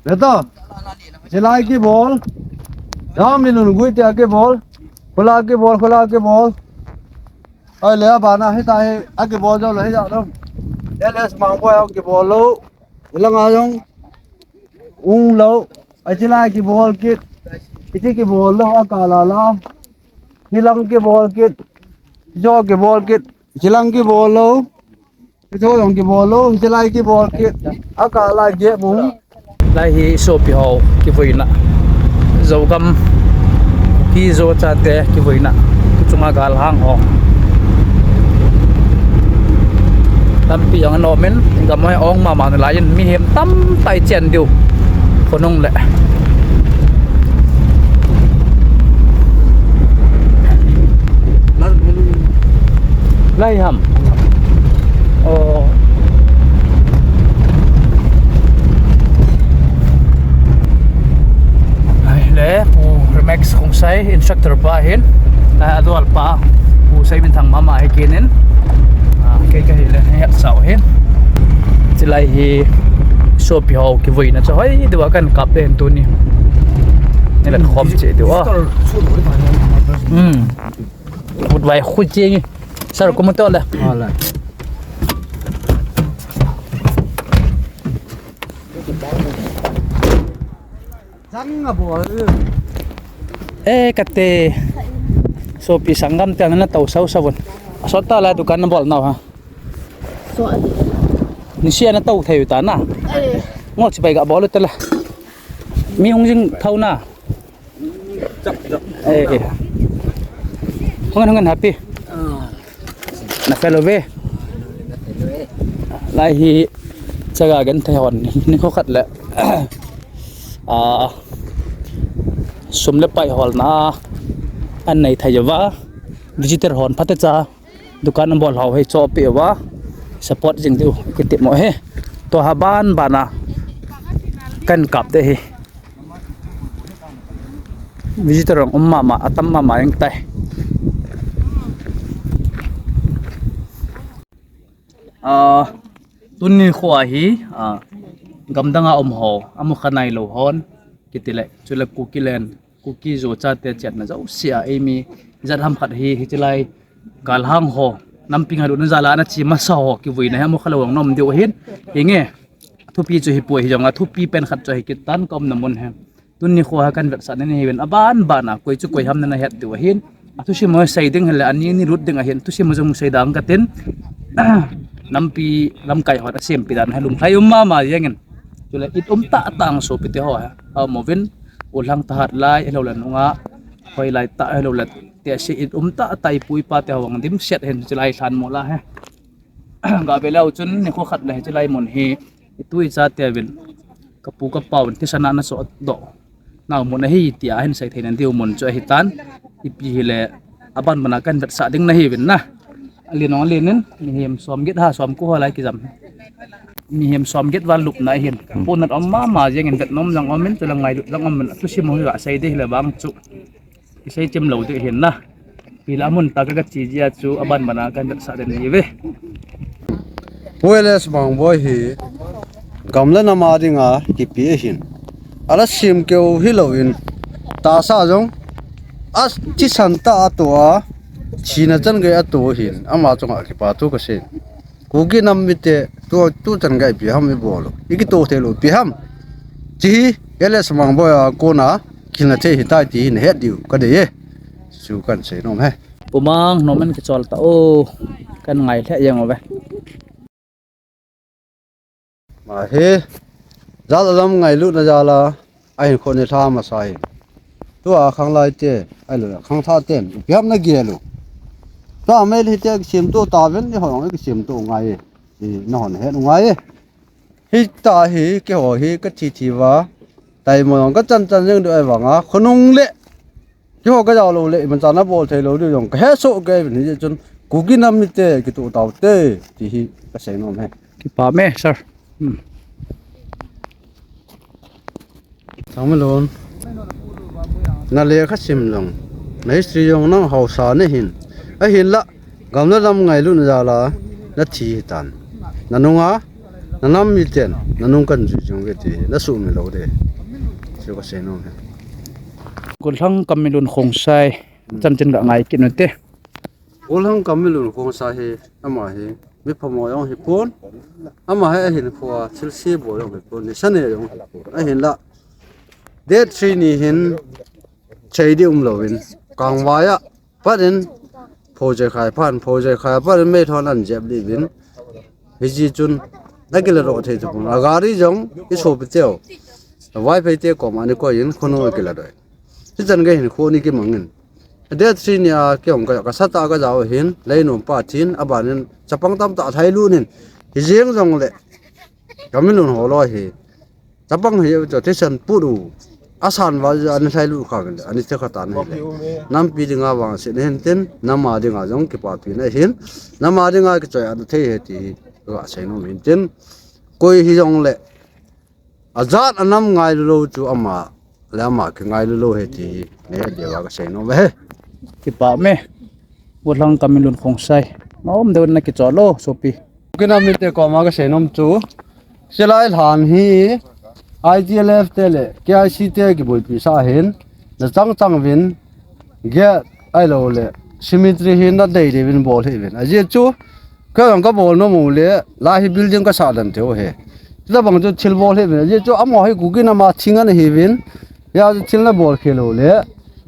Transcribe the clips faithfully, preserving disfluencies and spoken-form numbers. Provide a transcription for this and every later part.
Beto. Silai kibol. Dam ni nun gui tia kibol. Khula kibol, khula kibol. Oi le abana hita hi akibol jo le hita dam. L S Mangboi akibol lou. Ilanga jong. Ung lou. Achilai kibol kit. Iti kibol lou akala la. Hilang kibol kit. Jo kibol kit. Chilang kibol lou. Hicho jong kibol lou, hichelai kibol kit. Akala gep mong. Lai hi sopi ho kivuina. Zogam kizo chate kivuina. Chunga galhang ho. Lampi jong anom in, gam hoi ong mama nalai in, mihem tamtah ichen diu. Khonung le. Lai ham. Oh. Ai le, Pu Remax Khongsai, instructor pa hin. Ai, adual pa, Pu Saiminthang mama hi kinin. Ah, kei kahi le, hetsau hin. Chilai hi, sopi ho kivuina chu hoi diu a kan kap den tuni. Ni la khom che diu a. Hmm. Kut vai khu che ngi. Sar ko mo to le. Wala. Jang a bol. Eh, kate. Sopi sanggam te na tau sau sau bon. Asot ta la dukan na bol nau ha. So. Ni sia na tau thei ta na. Eh. Ngo chi pai ga bol ta la. Mi hung jing thau na. Eh, eh. Hung an, hung an happy. Ah. Na fellow ve. Lai hi chaga genthei hon ni kho khat le. Ah, sum le pai holna an nei thei uva. Visitor hon phatecha dukan an bol ho hi chohpeh uva. Support jing diu kiti mo hi. Tua ha ban bana kan kap te hi. Visitor ang um mama, atam mama jeng tai. Ah, tuni kho hi, ah, gamdang a um ho, amu kha nai lou hon, kiti le, chule Kuki len, Kuki zo chate chetna jouse a, eimi, jat ham khat hi, hichelai, galhang ho, nampi ngailutna jal a ana che masa ho, kivuina hi amu kha lou ang nom diu hin, hinge, thupi chu hi poi hi jong a, thupi pen khat chu hi kitan ka umna mun hi. Tuni kho ha kan vetsah na ni hi ven aban bana, koi chu koi ham na na het diu ahin. Athusim ho sei ding hile, ani ni lut ding ahin, thusim ho jong sei dang katin. Nampi lamkai hon asempi dan hi lunglhai um mama jeng in. Chule it um tah tah ang sopi te ho ha. Aum uvin, u lhang thahat lai, hilou le nunga, hoi lai tah, hilou le te si it um tah tah ipu ipa te ho ang dimset hin chulai lhan mo la he. Ga ve leu chun, ni kho khat le hi chulai mun hi, itu icha te uvin. Ka pu ka pa un thisan a na sodoh nau mun ahi tia hin sei thei nan diu mun chu ahi tan. Ipi hile aban bana kan vetsah ding na hi uvin na. Alen ong alen in mihem som get ha som ko ho lai kijam. Mihem som get val lupna ahin. Pu nat um mama jeng in vet nom jong um in, chule ngailut jong um in. Thusim ho hi ga sei ding hile vang chu. Kisei chim lou ding hin na. Pila mun ta ka ka chi jia chu aban bana kan vetsah den ni ve. Pu L S Mangboi hi gam le nam a dinga kipe ahin. Ala sim keu hilou in tahsa jong a thisan tah a to a, thina chan gei a to ahin. Ama chunga kipa thu kasei. Kuki nam mite tu, tu chan gei ipi ham ibol u. Ikito thei lou ipi ham. Chi hi L S Mangboi a kona kilna thei hitai ti hi na het diu ka dei e. Chu kan sei nom e. Pu Mang, nom in kichol ta o. Kan ngai lheh jeng uve. Ma hi, jat lam ngailutna jal a, ahin kho ni lha masa hi. Tua khanglai te, ahilou le khangthah ten ipi ham na gel u. Tua mei le hiti a kisemto tauvin, ni hon kisemto ngai e. I, na hon het ngai e. Hita hi, keiho hi, ka thi thi uva. Taimo jong ka chan chan jeng diu ahivanga, khonung le. Keiho ka jao lou le, imacha na bol thei lou diu jong ka hesoh kei uvin, hijeh chun Kuki nam mite kitoh taute, ti hi ka sei nom e. Kipa me, sir. Hmm. Thangminlun. Na lekha sim jong, na history jong nang haosa na hin. Ahinla, gam le nam ngailutna jal a na thi hitan. Na nunga, Na nam miten, na nung kan jui jing uve ti, na sumil lou ding. Chu ka seinom e. Golhang Kamilun Khongsai, chanchin ka ngai kit u hite. Golhang Kamilun Khongsai hi, ama hi, mi phamo jong hipon. Ama hi ahinkhoa, thilse bol jong hipon, nisa neh jong hipon. Ahinla, date three ni hin, chei ding umlouvin, kangvai a, Pat in, phou jai khai phat, phou jai khai pat in meithon an jep lih uvin. Hijeh chun, akiladoh thei tapon. A gari jong, i sopi teu. A Vaiphei te koma ana koi in, khonung akiladoh. Hichan gei hin kho ni kimang in. A date three ni a kei jong ka, ka sat a ka jao hin, Leinom pa thin, aban in, chapang tamtah lhailut in. Hijeng jongle, Kamilun ho loi hi. Chapang hi chu thisan put u. Asan val chu ana lhailut khang le, ana thekha tan ahile. Nampi dinga vangsetna hintin, nam a dinga jong kipapina hin. Nam a dinga kichoi-atna thei ahi ti hi, ka seinom hintin. Koi hijongle, ajat anam ngailu lou chu ama, le ama kingailu lou ahi ti hi, nahet diuva ka seinom e. Kipah e. Golhang Kamilun Khongsai. Nom deuh na kichol lou, sopi. Kuki nam mite koma ka seinom chu. Chulai lhan hi I T L F te le K I C te kiboipi sa hin. Na chang chang uvin. Gate ahilou le. Cemetery hi na dei dei uvin bol hih uvin. Ajeh chu. Kei jong ka bol nom u le. Lai hi building ka sah dan thei u ahi. Chuti bang chu thil bol hih uvin. Ajeh chu amaho hi Kuki nam a thing ana hi uvin. Hijeh chu thil na bol khel u le.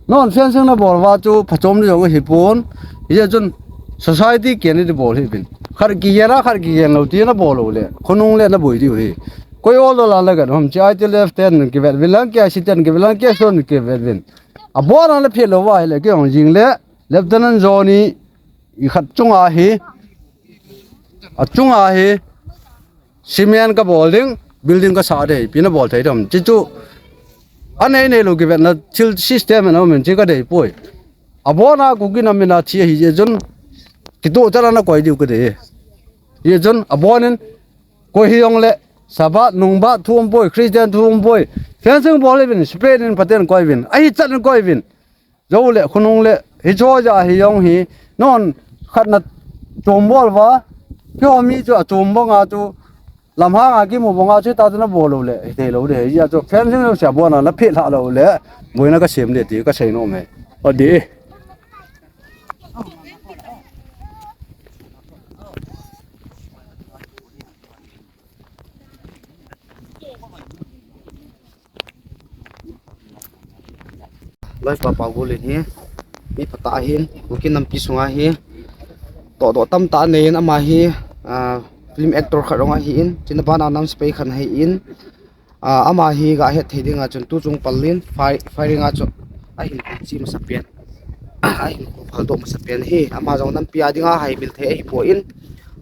Non fencing na bol uva chu phachom ding jong ahipon. Hijeh chun society ken ding bol hih uvin. Khat kigen a, khat kigen lou ti na bol u le. Khonung le na boi diu ahi. Koi ol dol a la gan ham chi I T L F ten kivet uvin lang, K I C ten kivet lang, K S O ten kivet uvin. Abon a la phet lou uva ahile kei jong jing le. Lieutenant Johnny i khat chunga hi. Achunga hi. Cement ka bol ding, building ka sah ding, ipi na bol thei dem. Chuchu, anei nei lou kivetna thil system ana um in chu ka dei poi. Abon a Kuki nam min a thi ahi jeh chun, kitoh chan a na koi diu ka dei. Hijeh chun, abon in, koi hijongle, Sabbath, nungbath thu um poi, Christian thu um poi. Fencing bol hih uvin, separate in phaten koi uvin. Ahichan in koi uvin. Jou le, khonung le, hiche jeh a hi jong hi, non khat na chom bol uva, keiho mi chu achom banga chu, lamhang a kimu banga chu, ta chu na bol lou le, hithei lou ding, hijeh a chu, fencing jouse abon a na phet lhah lou le, boina ka sem ding ti ka seinom e. O di. Loi pa Paogul in hi, mi phatah ahin, Kuki nampi sunga hi, tohdoh tamtah anei in ama hi, ah, film actor khat jong ahin, chuna bana nam sepai khat ahin, ah, ama hi ga het thei dinga chun tu chung pal in, fire, firing a chu ahin kum chi masapen, ahin kum phaldoh masapen ahi, ama jong nampi a dinga haimil thei ahipoi,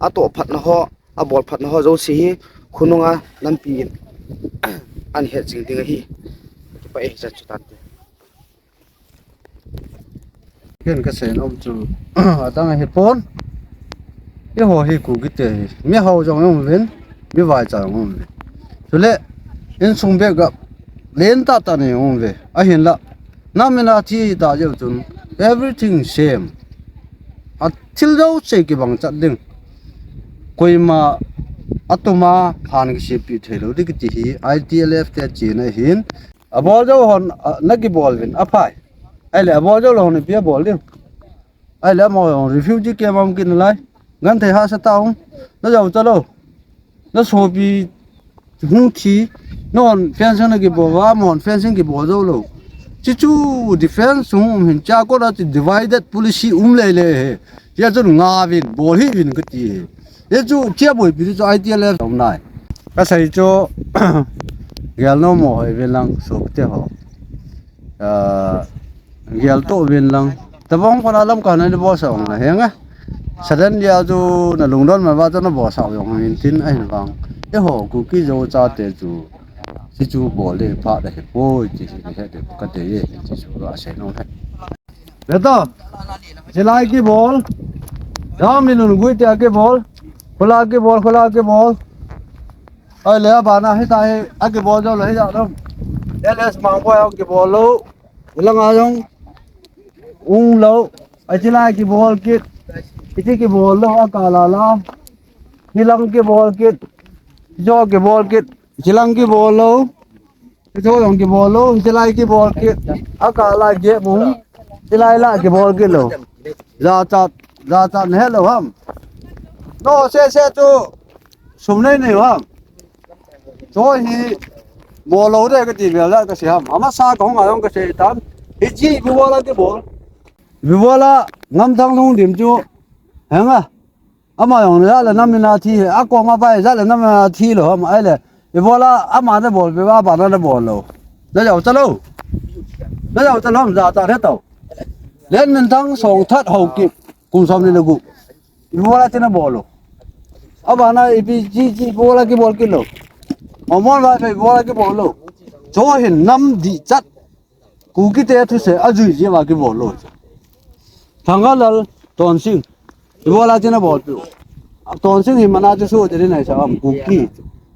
atoh phatna ho, abol phatna ho jouse hi khonunga nampi in ana het jing ding ahi. Kipah e, hichan chu tante. Ken ka seinom chu, adang ahipon. Eiho hi Kuki te hi. Mi hao jong um uvin, mi vaicha jong um uvin. Chule, insung bek ga, len tahtah nei um uve. Ahinla, nam in a thi ta jeh chun, everything same. A thil jouse kibang chat ding. Koima atum a phan kisem pi thei lou ding kiti hi I T L F te chena ahin. Abol jou hon, a, na kibol uvin, aphai. Ahile abol jou lou hon ipi abol diu. Ahile amaho jong refugee camp a um kit nalai. Genthei hahsa tah a um. Na jou ta lou. Na sopi hung thi, non fencing na kibol uva, amahon fencing kibol jou lou. Chuchu defense hung um hin, chua kona chu divided policy um lele hi. Hijeh chun ngauvin, bol hih uvin kati hi. Hichu, chua boipi chu I T L F um nai. Ka sei chu, gel nom mo hoi uvin lang, sopi te ho. Ah, gel toh uvin lang. Tabang kona lam kana ni bolsah ong na henga. Sudden dia chu na lungdon man uva chu na bolsah ong uvin tin ahin vang. Eiho Kuki Zo chate chu. Hichu bol le phat ahipoi ti hi het ka ti e, ti chu ka seinom e. Beto. Chilai kibol. Jami lungui te kibol. Khula kibol, khula kibol. Ahile abana hita hi, akibol jou lou hita lou. L S Mangboi akibol lou. Hilanga jong. Ung lou. Achilai kibol kit. Hiche kibol lou, akala la. Hilang kibol kit. Hicho kibol kit, hilang kibol lou. Hicho jong kibol lou, hichelai kibol kit. Akah lai geh bung. Hichelai la kibol kit lou. Jachat, jachat nahet lou ham. Nasei sei chu sum nei nei ham. Hicho hi bol lou ding kati vel la kasei ham. Amasa kahung a jong kasei tan. Hiche ipi bola kibol. Ipi bola Ngamthang Lhungdim chu. Henge. Ama jong jat le nam in athi, akoma pai jat le nam in athi lou ham, ahile. Ipi bola ama nabolpeh uva, abana nabol lou. Najao ta lou. Najao ta lou ham, jachat he tao. Lenminthang Songthat Haokip, kum som ni le gup. Ipi bola tina bol lou. Abana ipi chi chi ipi bola kibol kit lou. Amon va ipi bola kibol lou. Hicho hin nam dihchat. Kukite thusei ajui jeh uva kibol lou. Thangalal Tonsing. Ipi bola tina bolpeh u. Tonsing hi mana chu sohte ding nahi sa ham, Kuki.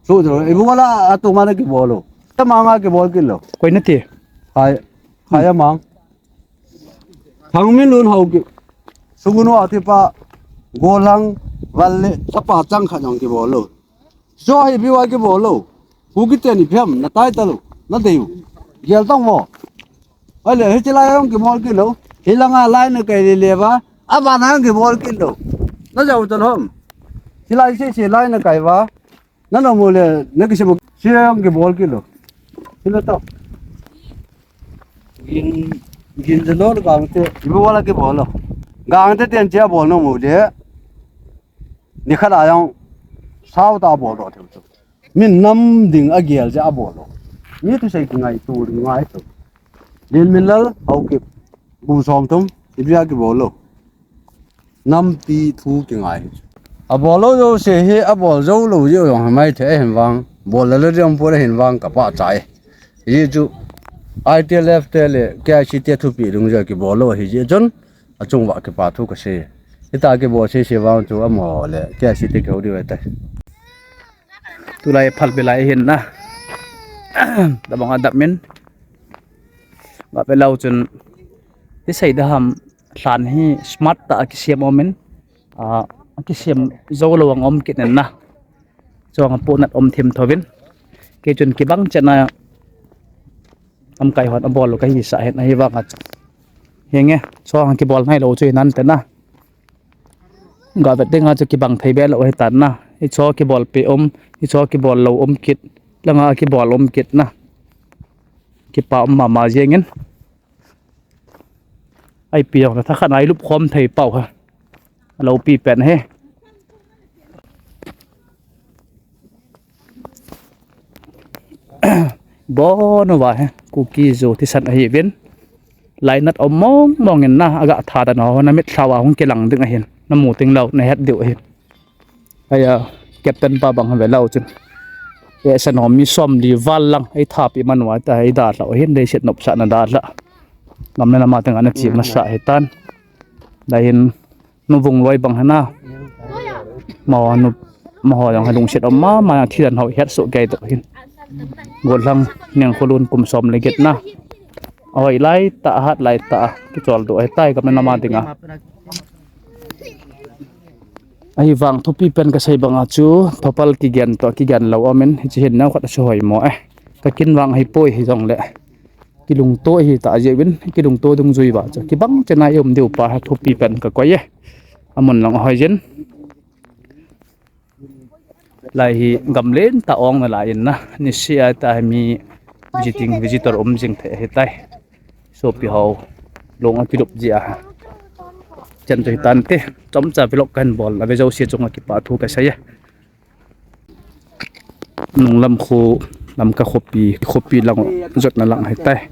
Sohte lou. Ipi bola atuma na kibol lou. Tamanga kibol kit lou. Koi nati? Khai, Khai Amang. Thangminlun Haokip. Sugunu Athipa. Golhang Valle. Chapa chang khat jong kibol lou. Hicho hi ipi uva kibol lou. Kukite ni phiam, natai ta lou. Nadei u. Gel tong mo. Ahile, hichelai jong kibol kit lou. Hilanga lai nakai le le uva. Abana jong kibol kit lou. Najao ta lou ham. Hichelai sei sei lai nakai uva. Nanu mu le, nakisei bu. Sei jong kibol kit lou. Hila tao. Gin, gin je lou Gangte. Ipi bola kibol lou. Gangte ten che abol nom u le. Nikhat a jong sao ta bol lou thei chu. Min nam ding agel jeh a bol lou. Mi thusei kingaito ding ngai chu. Lenminlal Haokip. Kum som thum. Ipi a kibol lou. Nampi thu kingai. Abol lou jouse hi, abol jou lou jeh u jong hi maithei ahin vang. Bol le le jong pura ahin vang ka pachat e. Hijeh chun I T L F te le K I C te thupeh dungjuia kibol lou ahi jeh chun. Achung uva kipa thu kasei. Hitia kibol sei sei vang chu amaho le K I C te kihou diu ahitai. Tulai phalbi lai ahin na. Dabang adap min. Gave lou chun. Ti sei da ham lhan hi smart tah a kisem um in. A, akisem jou lou ang um kit in na. Chuang a pohnat um thim thouvin. Kei chun kibang chet na. Lamkai hon abol lou kahisah hin ahivang a chu. Henge, chuang kibol nai lou chu hinante na. Gave ding a chu kibang thei be lou ahitan na. Hicho kibolpeh um, hicho kibol lou um kit, langa kibol um kit na. Kipa um mama jeng in. Ipi jong le thakhat a ilup khom thei pau ha. Alopi pen hi. Bon uva hi. Kuki Zo thisan ahiuvin. Lainat um mong mong in na, aga tha dan ho, na mitlhi uva hung kilang ding ahin. Namu teng lou, nahet diu ahin. Ahi a, Captain pa bang ve lou chun. Eisan ho mi som li val lang, eithapi man uva ta, eidalhah u ahin, leiset nopsahna dalhah. Gam le nam a teng a nache masa ahitan. Dahin, Nu Vungloi bang hi na. Amaho nu, amaho jong hi lungset um mama, thi dan ho het soh kei toh hin. Golhang Nengkholun kum som le get na. Ahoi lai tah, ahat lai tah, kichol doh ahitai gam le nam a ding a. Ahivang thupi pen kasei bang a chu, thopal kigen toh, kigen lou um in, hiche hin neokhat asuhoimo e. Kakin vang ahipoi hijongle. Kilungto ahitah jeh uvin, kilungto dungjui uva chu. Kibang chet na i um diu pa hi thupi pen kakoi e. Amun lang ahoi jin. Lai hi gam lentah ong nalai in na. Niseh a tah hi mi visiting, visitor um jing thei ahitai. Sopi ho. Long akilup jeh a. Chan chu hitante. Chomcha vlog kahin bol. Ave jouse chunga kipa thu kasei e. Nunglam kho, Lamka khopi, khopi lang, jotna lang ahitai.